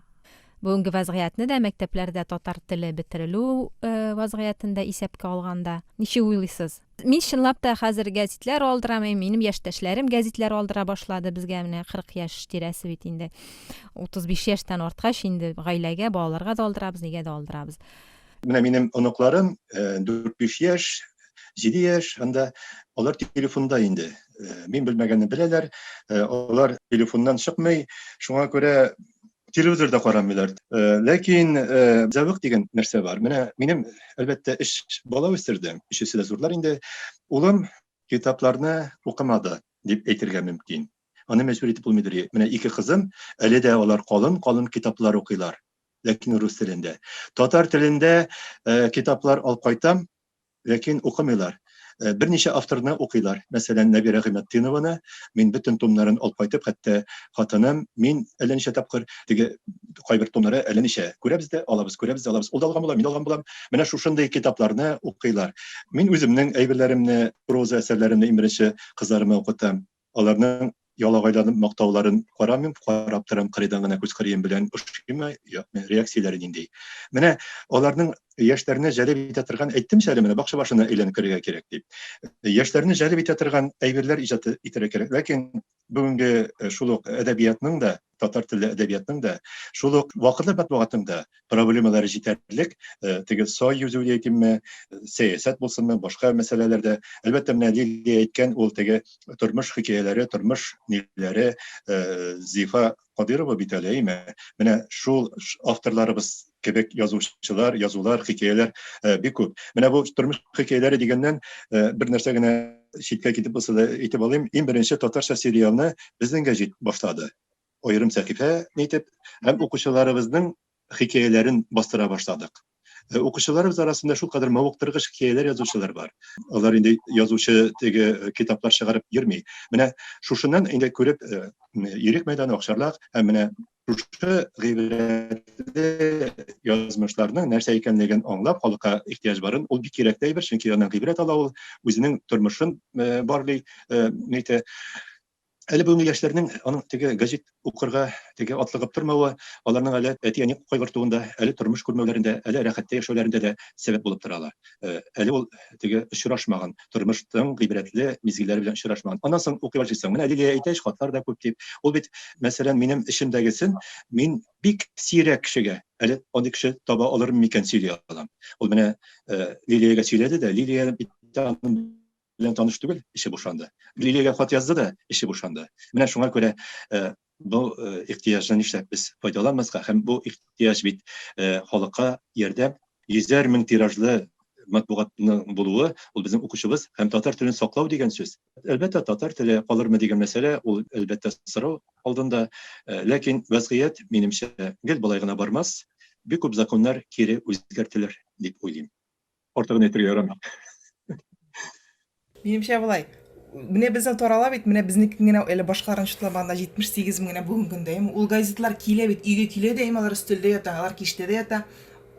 Бүгенге вазгыятьне дә, мәктәпләрдә татар теле бетерелү вазгыятен дә исәпкә алганда, ничек уйлыйсыз? Мин чынлап та хәзер гәзитләр алдырам, минем яшьтәшләрем гәзитләр алдыра башлады, безгә менә 40 яшь тирәсе бит инде. 35 яшьтән арткач инде гаиләгә, балаларга да алдырабыз, нигә дә алдырабыз. Менә минем оныкларым 4-5 яшь, 7 яшь, анда алар телефонда инде. Мин белмәгәнне беләләр, алар телефоннан чыкмый, шуңа күрә телевизор да карамыйлар. Э, ләкин э, зәвык дигән нәрсә бар. Менә минем, әлбәттә, өч бала үстердем. Өчесе дә зурлар инде. Улым китапларны укымады дип әйтергә мөмкин. Аны мәҗбүр итеп булмыйдыр. Менә ике кызым, әле дә алар калын-калын китаплар укыйлар. Ләкин рус телендә. Татар телендә э, китаплар алып кайтам, ләкин укымыйлар. Э, берничә авторны укыйлар. Мәсәлән, Нәбирә Гыйматдинованы мин бөтен томнарын алып кайтып, хәтта хатыным, мин әллә ничә тапкыр теге кайбер томнары әллә ничә күрәбез дә алабыз, күрәбез дә алабыз. Ул да алган була, мин алган булам. Менә шушындый китапларны укыйлар. Мин үземнең әйберләремне, проза әсәрләремне иң беренче кызларыма укытам. Аларның ялагайланып мактауларын карамыйм, карап торам кырыйдан гына күз кырыем белән ошыймы, юкмы, реакцияләре нинди. Менә аларның яшьләрне җәлеп итә торган, әйттем әле менә бакча башына әйләнеп керергә кирәк дип. Яшьләрне җәлеп итә торган әйберләр иҗат итәргә кирәк. Ләкин бүгенге э, шул ук әдәбиятның да, татар телле әдәбиятның да, шул ук вакытлы матбугатның да проблемалары җитәрлек. Э, теге сай йөзү әйтимме, сәясәт булсынмы, башка мәсьәләләрдә. Әлбәттә, менә Лилия әйткән ул теге тормыш хикәяләре, тормыш ниләре, э, Зифа Кадирова бит әле, әйме? Менә шул авторларыбыз кебек язучылар, язулар, хикәяләр э, бик күп. Менә бу тормыш хикәяләре дигәннән бер нәрсә генә читкә китеп булса да әйтеп алыйм. Иң беренче татарча сериалны безнең гәҗит башлады. Аерым сәхифә итеп һәм укучыларыбызның хикәяләрен бастыра башладык. Э, укучыларыбыз арасында шулкадәр мавыктыргыч хикәяләр язучылар бар. Алар инде язучы теге э, китаплар чыгарып йөрми. Менә шушыннан инде күреп э, Ирек мәйданы, Акчарлак һәм менә шушы гыйбрәтле язмышларның нәрсә икәнлеген аңлап, халыкка ихтыяҗ барын, ул бик кирәкле әйбер, чөнки аннан гыйбрәт ала ул, үзенең тормышын барлый, нитә. Әле бүгенге яшьләрнең аның теге газет укырга теге атлыгып тормавы, аларның әле әти-әни кайгыртуында, әле тормыш күрмәүләрендә, әле рәхәттә яшәүләрендә дә сәбәп булып тора ала. Э, әле ул теге очрашмаган, тормышның гыйбрәтле мизгелләре белән очрашмаган. Аннан соң укый башлыйсың. Менә Лилия әйтә, хатлар да күп дип. Ул бит, мәсәлән, минем эчемдәгесен мин бик сирәк кешегә, әле андый кеше таба алырмын микән сөйли алам. Ул менә э, Лилиягә сөйләде дә, Лилия бит аның белән таныш түгел, эче бушанды. Лилиягә хат язды да, эче бушанды. Менә шуңа күрә э, Бу ихтыяҗны нишләп без файдаланмаска һәм бу ихтыяҗ бит халыкка ярдәм йөзәр мең тиражлы матбугатның булуы ул безнең укучыбыз һәм татар телен саклау дигән сүз. Әлбәттә, татар теле калырмы дигән мәсьәлә ул әлбәттә сорау алдында. Ләкин вәзгыять, минемчә, гел болай гына бармас. Бик күп законнар кире үзгәртелер дип уйлыйм. Артыгын әйтергә ярамый. Минемчә болай. Менә безнең тарала бит, менә безнеке генә әле башкаларны чутламаганда 78 мең генә бүгенге көндә. Әйме, ул газетлар килә бит, өйгә килә дә, әйме, алар өстәлдә ята, алар киштәдә ята.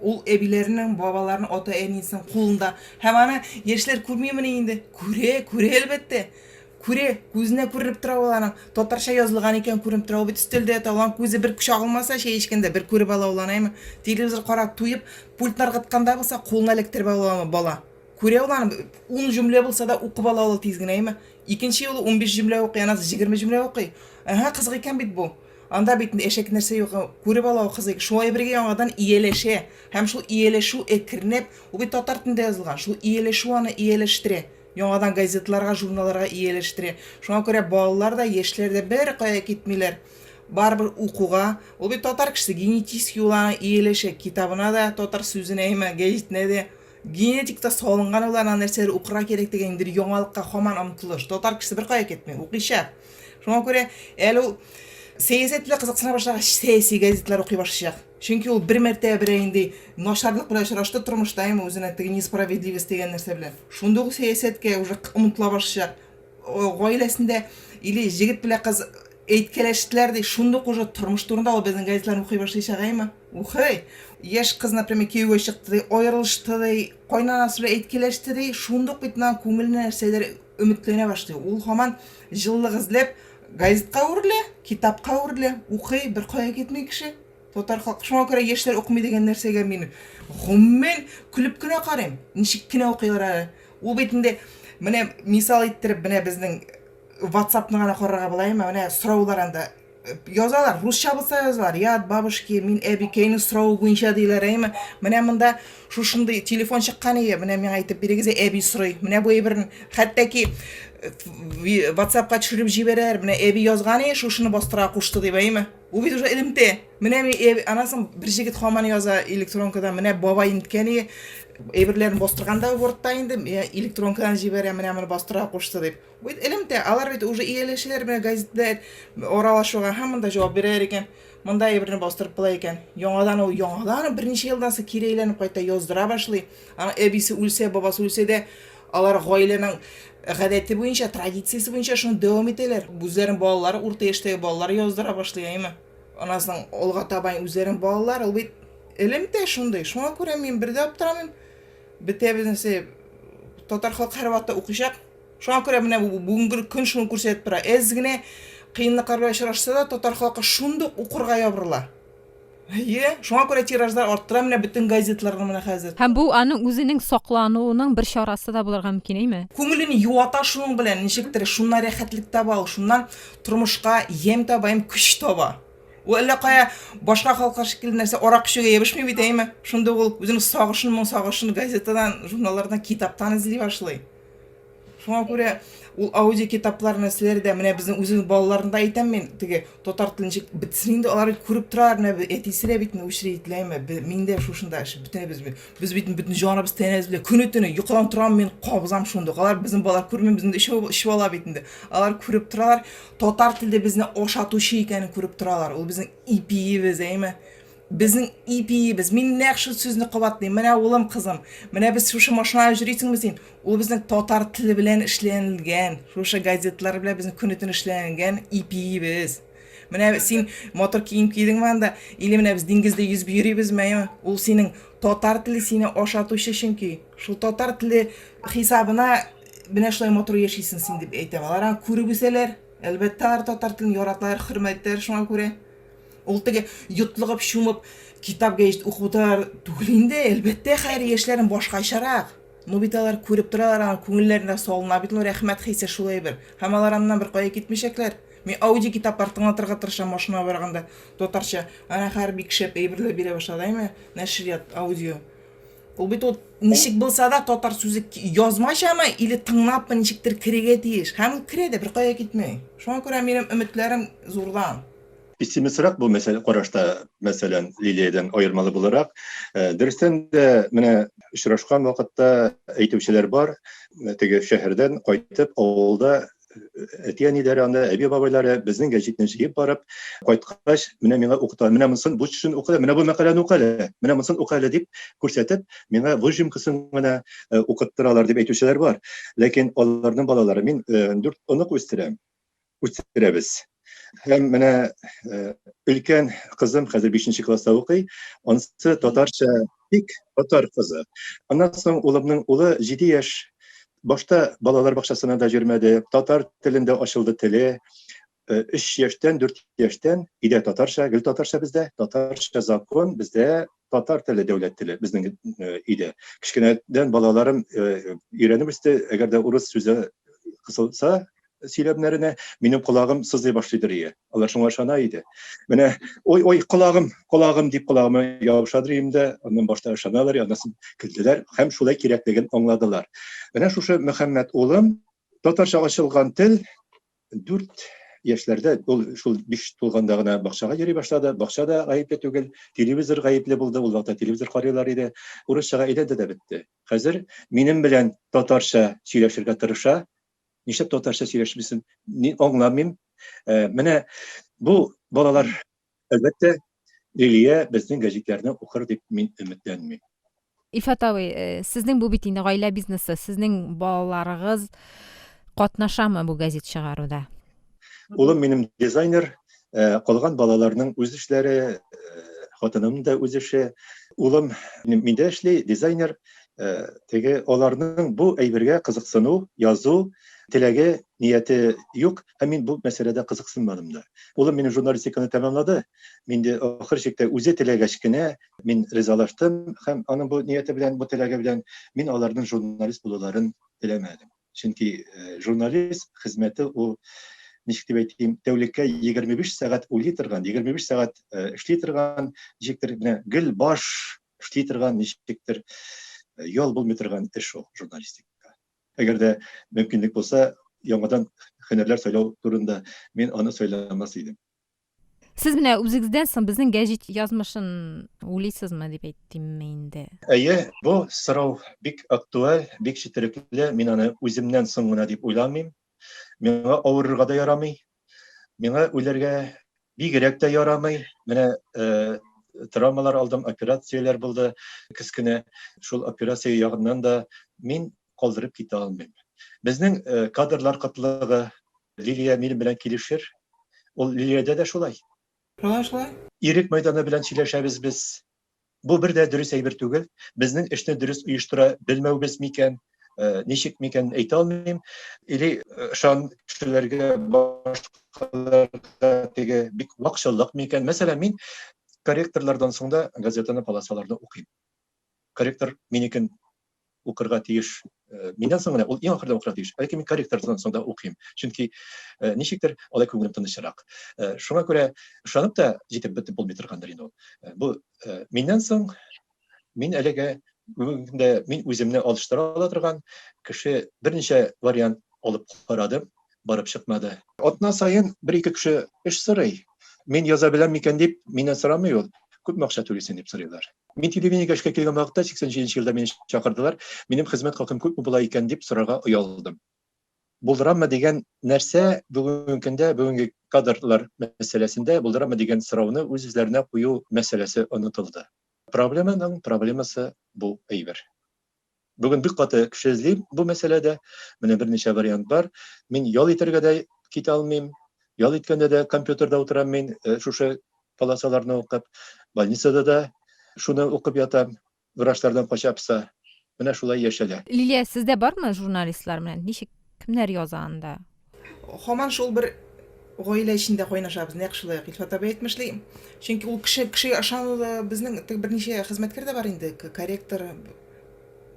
Ул әбиләренең, бабаларының, ата-әнисенең кулында. Һәм аны яшьләр күрмимени инде? Күрә, күрә әлбәттә. Күрә, күзенә күренеп тора ул аның. Татарча язылган икән күренеп тора. Ул бит өстәлдә ята, ул аның күзе бер чагылмаса, чәй эчкәндә бер күреп ала ул аны, әйме. Телевизор карап туеп, пультны ыргытканда булса, кулына эләктереп ала аны бала. Күрә ул аны, ун җөмлә булса да укып ала ул тиз генә, әйме? Икенче юлы 15 җөмлә укый, анасы 20 җөмлә укый. Әһә, кызык икән бит бу. Анда бит әшәке нәрсә юк, күреп ала ул кызык. Шулай бергә яңадан ияләшә. Һәм шул ияләшү әкренләп, ул бит татар телендә язылган, шул ияләшү аны ияләштерә. Яңадан газетларга, журналларга ияләштерә. Шуңа күрә балалар да, яшьләр дә беркая китмиләр. Барыбер укуга, ул бит татар кешесе, генетически ул аны ияләшә. Китабына да, татар сүзенә, әйме, гәҗитенә дә. Генетикта салынган ул ана нәрсәләр укырга кирәк дигән инде яңалыкка һаман омтылыш. Татар кешесе беркая китми, укыйча. Шуңа күрә әле ул сәясәт белән кызыксына башлагач, сәяси газетлар укый башлаячак. Чөнки ул бер мәртәбә берәр инде начарлык белән очрашты тормышта, әмма үзенә теге несправедливость дигән нәрсә белән. Шундый ук сәясәткә уже омтыла башлаячак. Гаиләсендә или җегет белән кыз әйткәләштеләр ди, шундый ук уже тормыш турында ул безнең газетларны укый башлаячак, әйме? Укый. Яшь кыз, например, кияүгә чыкты ди, аерылышты ди, кайнанасы белән әйткәләште ди, шундый ук бит моның күңеленә нәрсәдер өметләнә башлый. Ул һаман җылылык эзләп газетка үрелә, китапка үрелә, укый, беркая китми кеше. Татар халкы шуңа күрә яшьләр укымый дигән нәрсәгә мин гомумән көлеп кенә карыйм. Ничек кенә укыйлар әле. Ул бит инде менә мисал иттереп менә безнең WhatsApp-ны гына карарга була, әмма менә сораулар анда язалар, русча булса язалар. Я от бабушки, мин әбикәйнең соравы буенча диләр, әйме. Менә монда шушындый телефон чыккан ие, менә миңа әйтеп бирегез, әби сорый. Менә бу әйберне хәтта ки WhatsApp-ка төшереп җибәрәләр. Менә әби язган ие, шушыны бастыра кушты дип, әйме. Ул бит уже элемтә. Менә мин әби, аннан соң бер җегет һаман яза электронкадан, менә бабай инткән ие, әйберләрен бастырган да Word-та инде, электронкадан җибәрә, менә моны бастыра кушты дип. Бу бит элемтә, алар бит уже ияләшәләр менә газетләр аралашуга, һәм монда җавап бирәләр икән, монда әйберне бастырып була икән. Яңадан ул яңадан берничә елдан соң кире әйләнеп кайта, яздыра башлый. Аның әбисе үлсә, бабасы үлсә дә, алар гаиләнең гадәте буенча, традициясе буенча шуны дәвам итәләр. Үзләренең балалары, урта яшьтәге балалары яздыра башлый, әйеме? Аннан соң алга таба үзләренең балалары, ул бит элемтә шундый. Шуңа күрә мин бер дә аптырамыйм. Бетәбез нәрсә, татар халкы һәрвакытта укыйчак. Шуңа күрә менә бу бүгенге көн шуны күрсәтеп тора. Әз генә кыенлыклар белән очрашса да, татар халкы шундук укырга ябырыла. Әйе, шуңа күрә тиражлар арттыра менә бөтен газетларны менә хәзер. Һәм бу аның үзенең саклануының бер чарасы да булырга мөмкин, әйме? Күңелен юата шуның белән, ничектер, шуннан рәхәтлек таба ул, шуннан тормышка ямь таба һәм көч таба. Ул әллә кая башка халыклар шикелле нәрсә аракы эчүгә ябышмый бит, әйеме? Шундый ул үзенең сагышын, моң сагышын газетадан, журналлардан, китаптан эзли башлый. Шуңа күрә ул аудио китаплар нәрсәләре дә менә безнең үзебез балаларны да әйтәм мин, теге татар телен ничек бетсен инде, алар бит күреп торалар, менә әтисе дә бит учредитель, мин дә шушында бөтенебез без бит бөтен җаныбыз тәнебез белән көне-төне йокыдан торам мин кабызам шундук. Алар безнең балалар күрми, безнең эчеп ала бит инде. Алар күреп торалар, татар телдә безне ашатучы икәнен күреп торалар. Ул безнең ипиебез, әйме? Безнең ипиебез. Мин нәкъ шул сүзне кабатлыйм. Менә улым, кызым, менә без шушы машинада йөрисеңме син? Ул безнең татар теле белән эшләнелгән, шушы газетлар белән безнең көне-төне эшләнгән ипиебез. Менә син матур кием кидеңме анда, или менә без диңгездә йөзеп йөрибезме, әйеме? Ул синең татар теле сине ашатучы чөнки. Шул татар теле хисабына менә шулай матур яшисең син дип әйтәм. Алар аны күреп үсәләр. Әлбәттә, алар татар телен яраталар, хөрмәт итәләр шуңа күрә. Ул теге йотлыгып, чумып, китап гәҗит укыталар түгел инде, әлбәттә, хәер, яшьләрнең башкачарак. Ну бит алар күреп торалар, аның күңелләренә салына бит ул рәхмәт хисе шулай бер. Һәм алар аннан бер кая китмичәкләр. Мин аудио китаплар тыңлатырга тырышам машина барганда татарча. Әнә хәер бик шәп әйберләр бирә башлады, әйме? Нәшрият, аудио. Ул бит ул ничек булса да татар сүзе язмачамы или тыңлапмы ничектер керергә тиеш. Һәм ул керә дә, бер кая китми. Шуңа күрә минем өметләрем зурдан. пессимистрак бу мәсьәлә карашта, мәсәлән, Лилиядән аермалы буларак. Э, дөрестән дә, менә очрашкан вакытта әйтүчеләр бар, э, теге шәһәрдән кайтып авылда э, әти-әниләре анда, әби-бабайлары безнең гәҗитне җыеп барып, кайткач, менә миңа укыта, менә монысын бу төшен укы, менә бу мәкаләне укы әле, менә монысын укы әле дип күрсәтеп, миңа выжимкасын гына укыттыралар дип әйтүчеләр бар. Ләкин аларның балалары, мин дүрт онык үстерәм. үстерәбез. Һәм менә э, өлкән кызым хәзер 5 класста укый, анысы татарча бик татар кызы. Аннан соң улымның улы 7 яшь. Башта балалар бакчасына да йөрмәде, татар телендә ачылды теле. 3 э, яшьтән, 4 яшьтән өйдә татарча, гел татарча бездә, татарча закон бездә татар теле дәүләт теле безнең э, өйдә. Кечкенәдән балаларым өйрәнеп үсте, әгәр дә урыс сүзе кысылса, сөйләмнәренә минем колагым сызлый башлыйдыр ие. Алар шуңа ышана иде. Менә ой ой колагым, колагым дип колагыма ябышадыр идем дә, аннан башта ышаналар, аннан соң көлделәр һәм шулай кирәклеген аңладылар. Менә шушы Мөхәммәд улым татарча ачылган тел 4 яшьләрдә ул шул 5 тулганда гына бакчага йөри башлады. Бакча да гаепле түгел, телевизор гаепле булды. Ул вакытта телевизор карыйлар иде. Урысчага әйләнде дә бетте. Хәзер минем белән татарча сөйләшергә тырыша, Нишләп татарча сөйләшмисең? Ни аңламыйм. Э, менә бу балалар әлбәттә Лилия безнең гәҗитләрне укыр дип мин өметләнмим. Илфат абый, э, сезнең бу бит инде гаилә бизнесы. Сезнең балаларыгыз катнашамы бу гәзит чыгаруда? Улым минем дизайнер, э, калган балаларның үз эшләре, хатыным да үз эше. Улым миндә эшли, дизайнер. Э, теге аларның бу әйбергә кызыксыну, язу теләге, нияте юк, һәм мин бу мәсьәләдә кызыксынмадым да. Улым минем журналистиканы тәмамлады. Мин дә ахыр чиктә үзе теләгәч кенә мин ризалаштым һәм аның бу нияте белән, бу теләге белән мин аларның журналист булуларын теләмәдем. Чөнки э, журналист хезмәте ул ничек дип әйтим, тәүлеккә 25 сәгать уйлый торган, 25 сәгать э, эшли торган, ничектер менә гел баш эшли торган, ничектер э, ял булмый торган эш ул журналистика. Әгәр дә мөмкинлек булса, яңадан һөнәрләр сайлау турында мин аны сайламас идем. Сез менә үзегездән соң безнең гәҗит язмышын уйлыйсызмы дип әйтимме инде? Әйе, бу сорау бик актуаль, бик четерекле. Мин аны үземнән соң гына дип уйламыйм. Миңа авырырга да ярамый. Миңа үләргә бигрәк тә ярамый. Менә э, травмалар алдым, операцияләр булды кечкенә. Шул операция ягыннан да мин калдырып китә алмыйм. Безнең э, кадрлар кытлыгы Лилия минем белән килешер. Ул Лилиядә дә шулай. Шулай, шулай. Ирек мәйданы белән сөйләшәбез без. Бу бер дә дөрес әйбер түгел. Безнең эшне дөрес оештыра белмәүбез микән, э, ничек микән әйтә алмыйм. Или э, ышан кешеләргә башкаларга теге бик вакчыллык микән. Мәсәлән, мин корректорлардан соң да газетаны полосаларны укыйм. Корректор минекен укырга тиеш. Э, миннән соң гына ул иң ахырда укырга тиеш. Ләкин мин корректордан соң да укыйм. Чөнки э, ничектер алай күңелем тынычрак. Э, шуңа күрә ышанып та җитеп бетеп булмый торгандыр инде ул. Бу миннән соң мин әлегә бүгенге көндә мин үземне алыштыра ала торган кеше берничә вариант алып карадым, барып чыкмады. Атна саен бер-ике кеше эш сорый. Мин яза беләм микән дип миннән сорамый ул. Күпме акча түлисең дип сорыйлар. Мин телевидениегә эшкә килгән вакытта 87 елда мине чакырдылар. Минем хезмәт хакым күпме була икән дип сорарга оялдым. Булдыраммы дигән нәрсә бүгенге көндә, бүгенге кадрлар мәсьәләсендә булдыраммы дигән сорауны үз-үзләренә кую мәсьәләсе онытылды. Проблеманың проблемасы бу әйбер. Бүген бик каты кеше эзлим бу мәсьәләдә. Менә берничә вариант бар. Мин ял итәргә дә китә алмыйм. Ял иткәндә дә компьютерда утырам мин, э, шушы полосаларны укып. Больницада да шуны укып ятам, врачлардан качапса. Менә шулай яшәлә. Лилия, сездә бармы журналистлар белән? Ничек, кемнәр яза анда? Һаман шул бер гаилә эчендә кайнашабыз, нәкъ шулай ук Илфат абый әйтмешли. Чөнки ул кеше кешегә ышанулы безнең теге берничә хезмәткәр дә бар инде, корректор.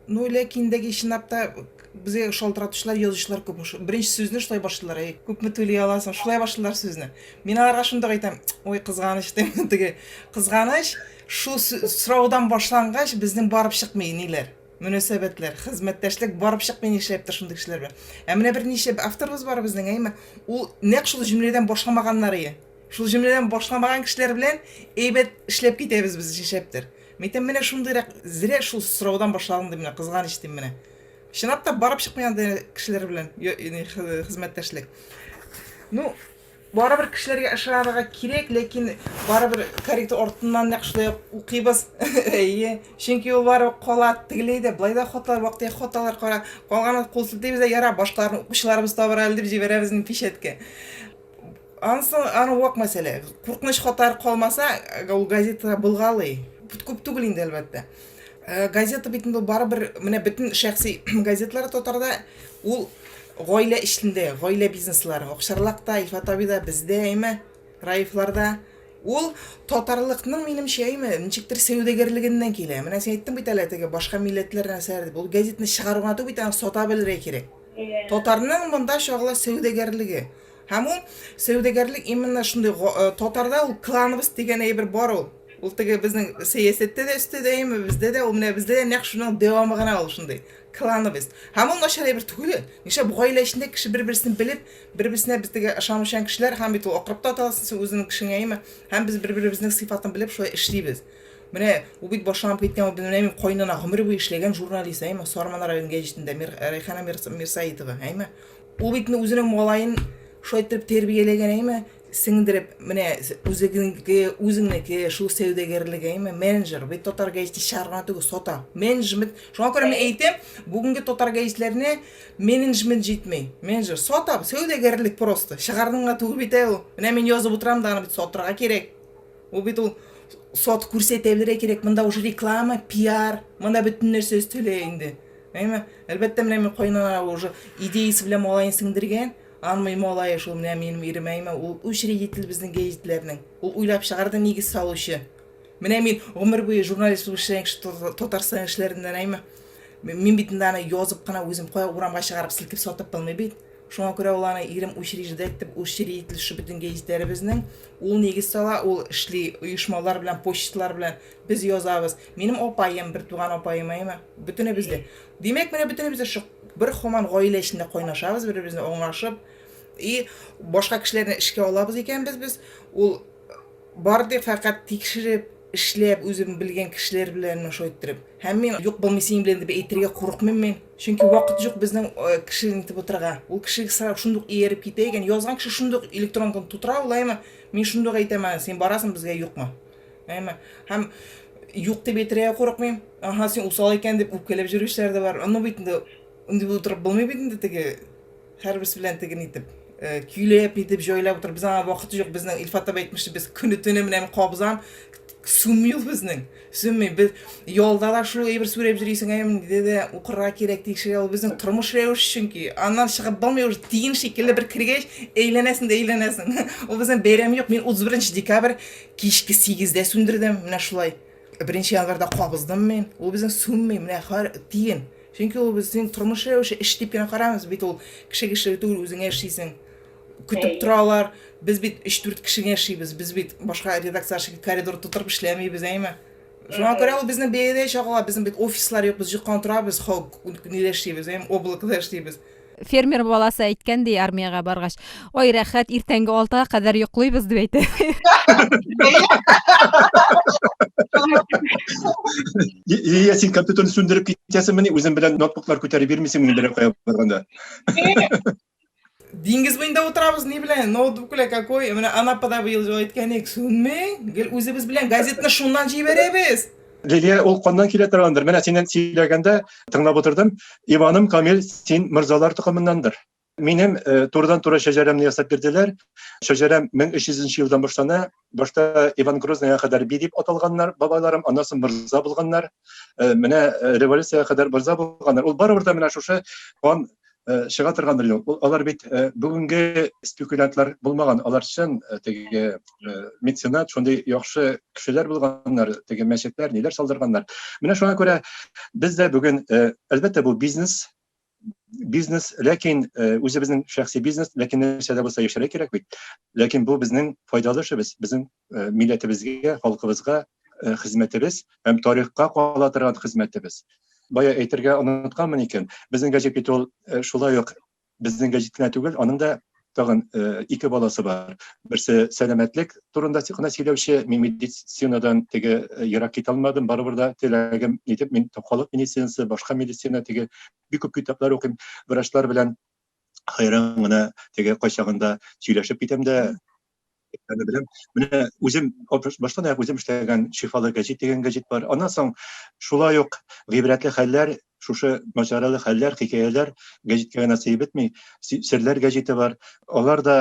Ну, ләкин дәге чынлап та безгә шалтыратучылар, язучылар күп. Беренче сүзне шулай башлыйлар. Әй, күпме түли аласың? Шулай башлыйлар сүзне. Мин аларга шундук әйтәм, ой, кызганыч дим, теге кызганыч, шул сораудан башлангач, безнең барып чыкмый ниләр. Мөнәсәбәтләр, хезмәттәшлек барып чыкмый нишләптер шундый кешеләр белән. Ә менә берничә авторыбыз бар безнең, әйме? Ул нәкъ шул җөмләдән башламаганнар ие. Шул җөмләдән башламаган кешеләр белән әйбәт эшләп китәбез без нишләптер. Мин әйтәм, менә шундыйрак зря шул сораудан башладың дим менә, кызганыч дим менә. Чынлап та барып чыкмый андый кешеләр белән хезмәттәшлек. Ну, барыбер кешеләргә ышанырга кирәк, ләкин барыбер корректор артыннан нәкъ шулай укыйбыз. Әйе. Чөнки ул барыбер кала, тегеләй дә, былай да хаталар, вак-төяк хаталар кала. Калганын кул селтибез дә, яра, башкаларны укучыларыбыз табыр әле дип җибәрәбез инде печатькә. Анысы аны вак мәсьәлә. Куркыныч хаталар калмаса, ул газета булгалый. Күп түгел инде, әлбәттә. Э, газета бит инде барыбер менә бөтен шәхси газеталар татарда ул гаилә эчендә, гаилә бизнеслары. Акчарлакта, Илфат абыйда, бездә, әйме, Раифларда. Ул татарлыкның минемчә, әйме, ничектер сәүдәгәрлегеннән килә. Менә син әйттең бит әле теге башка милләтләр нәрсәләр дип. Ул газетны чыгару гына түгел бит, аны сата белергә кирәк. Татарның монда чагыла сәүдәгәрлеге. Һәм ул сәүдәгәрлек именно шундый э, татарда ул клановость дигән әйбер бар ул. Ул теге безнең сәясәттә дә өстә дә әйме, бездә дә ул менә бездә дә нәкъ шуның дәвамы гына ул шундый клановость. Һәм ул начар әйбер түгел. Нишләп гаилә эчендә кеше бер-берсен белеп, бер-берсенә без теге ышанучан кешеләр һәм бит ул акырып та ата аласың син үзеңнең кешеңә әйме. Һәм без бер-беребезнең сыйфатын белеп шулай эшлибез. Менә ул бит башланып киткән, ул менә мин кайнана гомер буе эшләгән журналист, әйме, Сарман район гәҗитендә Мир, Рәйхана Мирсаитова, әйме. Ул бит үзенең малаен шулай итеп тәрбияләгән, әйме, сеңдереп, менә үзеңнеке, үзеңнеке, шул сәүдәгәрлек, әйме, менеджер, бит татар гәҗите чыгарган түгел, сата. Менеджмент. Шуңа күрә мин әйтәм, бүгенге татар гәҗитләренә менеджмент җитми. Менеджер сата, сәүдәгәрлек просто. Чыгардың гына түгел бит ул. Менә мин язып утырам да, аны бит сатырга кирәк. Ул бит ул сат күрсәтә белергә кирәк. Монда уже реклама, пиар, монда бөтен нәрсә өстәлә инде. Әйме? Әлбәттә, менә мин кайнана уже идеясы белән малаен сеңдергән. Анмый малае шул менә минем ирем, әйме? Ул учредитель безнең гәҗитләрнең. Ул уйлап чыгарды нигез салучы. Менә мин гомер буе журналист булып эшләгән кеше Татарстан эшләреннән, әйме? Мин бит инде аны язып кына үзем кая урамга чыгарып селкеп сатып булмый бит. Шуңа күрә ул аны ирем учреждать дип, учредитель шул бөтен гәҗитләребезнең. Ул нигез сала, ул эшли оешмалар белән, почталар белән. Без язабыз. Минем апаем, бертуган апаем, әйеме? Бөтенебез дә. Димәк, менә бөтенебез дә шул бер һаман гаилә эчендә кайнашабыз, бер-беребезне аңлашып. И башка кешеләрне эшкә алабыз икән без, без ул бар дип фәкать тикшереп, эшләп, үзем белгән кешеләр белән шулай иттереп. Һәм мин юк булмый синең белән дип әйтергә курыкмыйм мин. Чөнки вакыт юк безнең э, кеше итеп утырырга. Ул кеше шундук ияреп китә икән, язган кеше шундук электронканы тутыра, ул әйме, мин шундук әйтәм, син барасың безгә юкмы? Әйме? Һәм юк дип әйтергә курыкмыйм. Ага, син усал икән дип үпкәләп йөрүчеләр дә бар. Аны бит инде инде утырып булмый бит инде теге һәрберсе белән теге нитеп э, көйләп нитеп җайлап утырып без аңа вакыт юк безнең Илфат абый әйтмешли без көне төне менә мин кабызам сүнми ул безнең сүнми без ялда да шул әйбер сүрәп йөрисең әйме диде дә укырга кирәк тикшерә ул безнең тормыш рәвеше чөнки аннан чыгып булмый уже тиен шикелле бер кергәч әйләнәсең дә әйләнәсең ул безнең бәйрәм юк мин 31 декабрь Кичке сигездә сүндердем, менә шулай. Беренче январьда кабыздым мин. Ул безнең сүнми, менә һәр тиен. Чөнки ул безнең тормыш рәвеше, эш дип кенә карамыз бит ул кешегә эшләү түгел, үзеңә эшлисең. Көтеп торалар. Без бит 3-4 кешегә эшлибез. Без бит башка редакция коридор тутырып эшләмибез, әйме? Шуңа күрә ул безнең бәядә чагыла, безнең бит офислар юк, без җыккан торабыз, нидә эшлибез, әйме, облакда эшлибез. Фермер баласы әйткән ди армиягә баргач, ой, рәхәт, иртәнге алтыга кадәр йоклыйбыз дип әйтә. Лилия, син компьютерны сүндереп китәсеңмени, үзең белән ноутбуклар күтәреп йөрмисеңмени берәр кая барганда? Диңгез буенда утырабыз ни белән? Ноутбук белән какой? Менә Анапада быел җыл әйткән идек, сүнми. Гел үзебез белән газетны шуннан җибәрәбез. Лилия, ул каннан килә торгандыр. Менә синнән сөйләгәндә тыңлап утырдым. Иваным Камил, син морзалар токымыннандыр. Минем э, турыдан-туры шәҗәрәмне ясап бирделәр. Шәҗәрәм 1300 елдан башлана. Башта Иван Грозныйга кадәр би дип аталганнар бабайларым, аннан соң морза булганнар. Э, менә э, революциягә кадәр морза булганнар. Ул барыбер дә менә шушы кан Э, чыга торгандыр инде. Ул алар бит э, бүгенге спекулянтлар булмаган, алар чын э, теге меценат, шундый яхшы кешеләр булганнар, теге мәчетләр, ниләр салдырганнар. Менә шуңа күрә без дә бүген, әлбәттә, бу бизнес, бизнес, ләкин үзебезнең шәхси бизнес, ләкин нәрсә дә булса яшәргә кирәк бит. Ләкин бу безнең файдалы эшебез, безнең милләтебезгә, халкыбызга хезмәтебез һәм тарихка кала торган хезмәтебез. Бая әйтергә онытканмын икән, безнең гәҗит бит ул шулай ук безнең гәҗит кенә түгел, аның да Тагын э, ике баласы бар. Берсе сәламәтлек турында гына сөйләүче, мин медицинадан теге э, ерак китә алмадым, барыбер дә теләгем нитеп, мин халык медицинасы, башка медицина теге бик күп китаплар укыйм, врачлар белән хайран гына теге кайчагында сөйләшеп китәм дә аны беләм. Менә үзем баштан аяк үзем эшләгән Шифалы гәҗит дигән гәҗит бар. Аннан соң шулай ук гыйбрәтле хәлләр, шушы маҗаралы хәлләр, хикәяләр гәҗиткә генә сыеп бетми. Серләр гәҗите бар. Алар да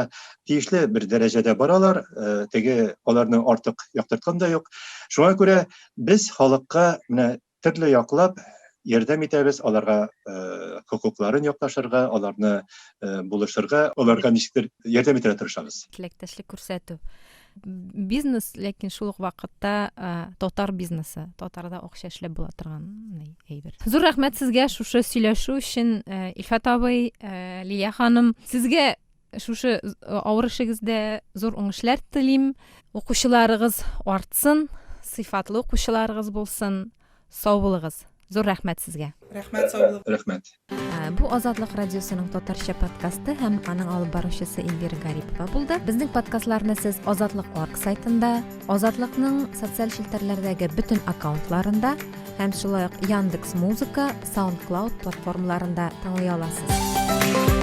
тиешле бер дәрәҗәдә баралар. Э, теге аларны артык яктырткан да юк. Шуңа күрә без халыкка менә төрле яклап ярдәм итәбез, аларга э, хокукларын яклашырга, аларны э, булышырга, аларга ничектер ярдәм итәргә тырышабыз. Теләктәшлек күрсәтү. Бизнес, ләкин шул ук вакытта э, татар бизнесы, татарда акча эшләп була торган әйбер. Зур рәхмәт сезгә шушы сөйләшү өчен, Илфат абый, Лилия ханым. Сезгә Шушы авыр эшегездә зур уңышлар телим. Укучыларыгыз артсын, сыйфатлы укучыларыгыз булсын. Сау булыгыз. Зур рәхмәт сезгә. Рәхмәт, сау булыгыз. Рәхмәт. Бу Азатлык радиосының татарча подкасты һәм аның алып баручысы Эльвира Гарипова булды. Безнең подкастларны сез Азатлык орг сайтында, Азатлыкның социаль челтәрләрдәге бөтен аккаунтларында һәм шулай ук Яндекс Музыка, SoundCloud платформаларында тыңлый аласыз.